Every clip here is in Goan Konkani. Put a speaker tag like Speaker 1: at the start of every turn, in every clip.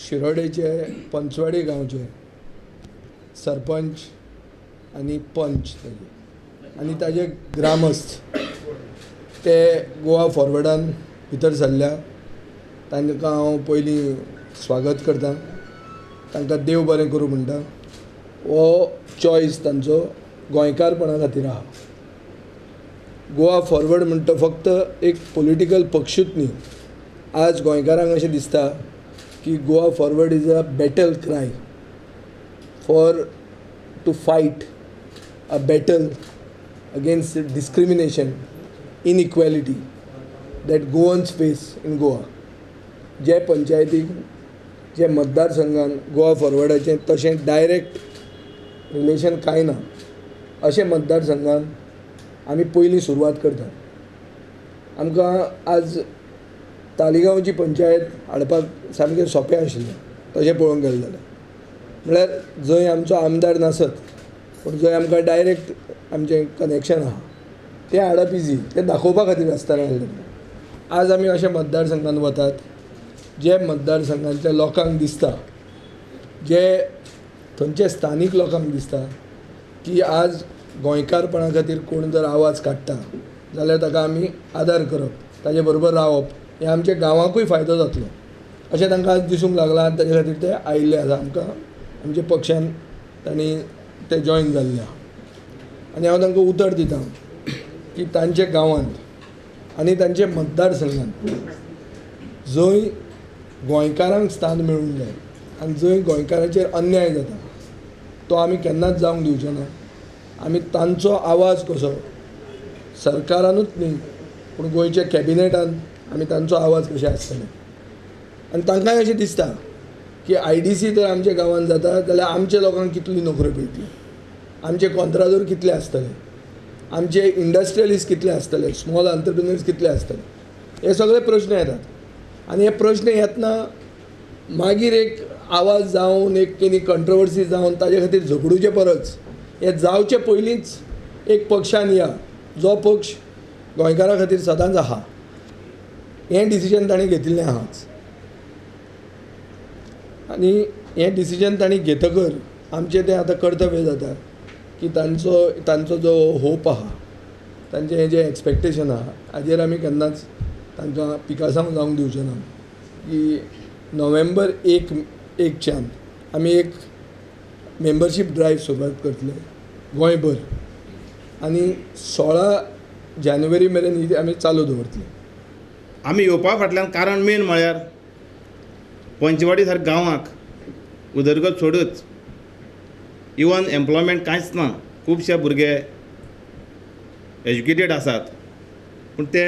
Speaker 1: शिरोडेचे पंचवाडी गांवचे सरपंच आनी पंच ताजे आनी ताजे ग्रामस्थ ते गोवा फॉरवर्डान भितर सरल्या. तांकां हांव पयलीं स्वागत करता, तांकां देव बरें करूं म्हणटा. हो चॉयस तांचो गोंयकारपणा खातीर आहा. गोवा फॉरवर्ड म्हणटा फक्त एक पॉलिटिकल पक्षूच न्ही, आज गोंयकारांक अशें दिसता की Goa forward is a battle cry for to fight a battle against discrimination, inequality that Goans face in Goa. जे पंचायतीक, जे मतदारसंघान गोवा फॉरवर्डाचें तशें डायरेक्ट रिलेशन कांय ना, अशें मतदारसंघान आमी पयलीं सुरवात करतात. आमकां आज तालिगांवची पंचायत हाडपाक सामकें सोंपें आशिल्लें, तशें पळोवंक गेलें जाल्यार, म्हळ्यार जंय आमचो आमदार नासत पूण जंय आमकां डायरेक्ट आमचें कनेक्शन आहा तें हाडप इजी, तें दाखोवपा खातीर आसतना हाडलें. आज आमी अशे मतदारसंघान वतात जे मतदारसंघांतल्या लोकांक दिसता, जे थंयचे स्थानीक लोकांक दिसता की आज गोंयकारपणा खातीर कोण जर आवाज काडटा जाल्यार ताका आमी आदार करप, ताजे बरोबर रावप, हें आमच्या गांवांकूय फायदो जातलो अशें तांकां आज दिसूंक लागलां आनी ताजे खातीर ते आयिल्ले आसा. आमकां आमच्या पक्षान तांणी ते जॉयन जाल्ले आहा आनी हांव तांकां उतर दितां की तांच्या गांवांत आनी तांच्या मतदारसंघांत जंय गोंयकारांक स्थान मेळूंक जाय आनी जंय गोंयकारांचेर अन्याय जाता तो आमी केन्नाच जावंक दिवचे ना. आमी तांचो आवाज कसो सरकारानूच न्ही पूण गोंयच्या कॅबिनेटान आमी तांचो आवाज कशे आसतले. आनी तांकांय अशें दिसता की IDC जर आमच्या गांवांत जाता जाल्यार आमच्या लोकांक कितली नोकऱ्यो मेळटली, आमचे कॉंत्रादोर कितले आसतले, आमचे इंडस्ट्रियलिस्ट कितले आसतले, स्मॉल एंटरप्रिन्युअर्स कितले आसतले, हे सगळे प्रश्न येतात. आनी हे प्रश्न येतना मागीर एक आवाज जावन एक कितें कंट्रोवर्सी जावन ताजे खातीर झगडुचे परस हे जावचे पयलींच एक पक्षान या, जो पक्ष गोंयकारां खातीर सदांच आहा, हें डिसिजन तांणी घेतिल्लें आहाच. आनी हें डिसिजन तांणी घेतकर आमचें तें आतां कर्तव्य जाता की तांचो तांचो जो होप आहा, तांचें हें जें एक्सपेक्टेशन आहा हाजेर आमी केन्नाच तांकां पिकासांव जावंक दिवचें ना. की नोव्हेंबर 1च्यान आमी एक मेंबरशीप ड्रायव्ह सुरवात करतले गोंयभर आनी 16 जानेवारी मेरेन ही आमी चालू दवरतले.
Speaker 2: आमी येवपा फाटल्यान कारण मेन म्हळ्यार पंचवाडी सारक्या गांवाक उदरगत सोडूच, इवन एम्प्लॉयमेंट कांयच ना. खुबशे भुरगे एज्युकेटेड आसात पूण ते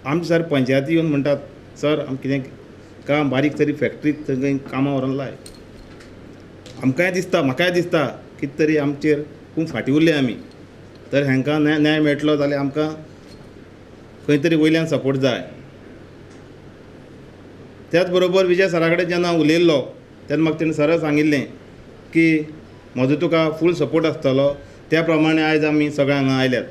Speaker 2: आमचे सारके पंचायती येवन म्हणटात, सर आमकां कितें काम बारीक तरी फॅक्टरीक थंय कामां व्हरोन लाय. आमकांय दिसता, म्हाकाय दिसता कितें तरी आमचेर खूब फाटीं उरले आमी, तर हांकां न्याय मेळटलो जाल्यार आमकां खंय तरी वयल्यान सपोर्ट जाय. त्याच बरोबर विजय सरा कडेन जेन्ना उलयल्लो तेन्ना म्हाका तेणें सरळ सांगिल्लें की म्हजो तुका फूल सपोर्ट आसतलो. त्या प्रमाणे आयज आमी सगळे हांगा आयल्यात.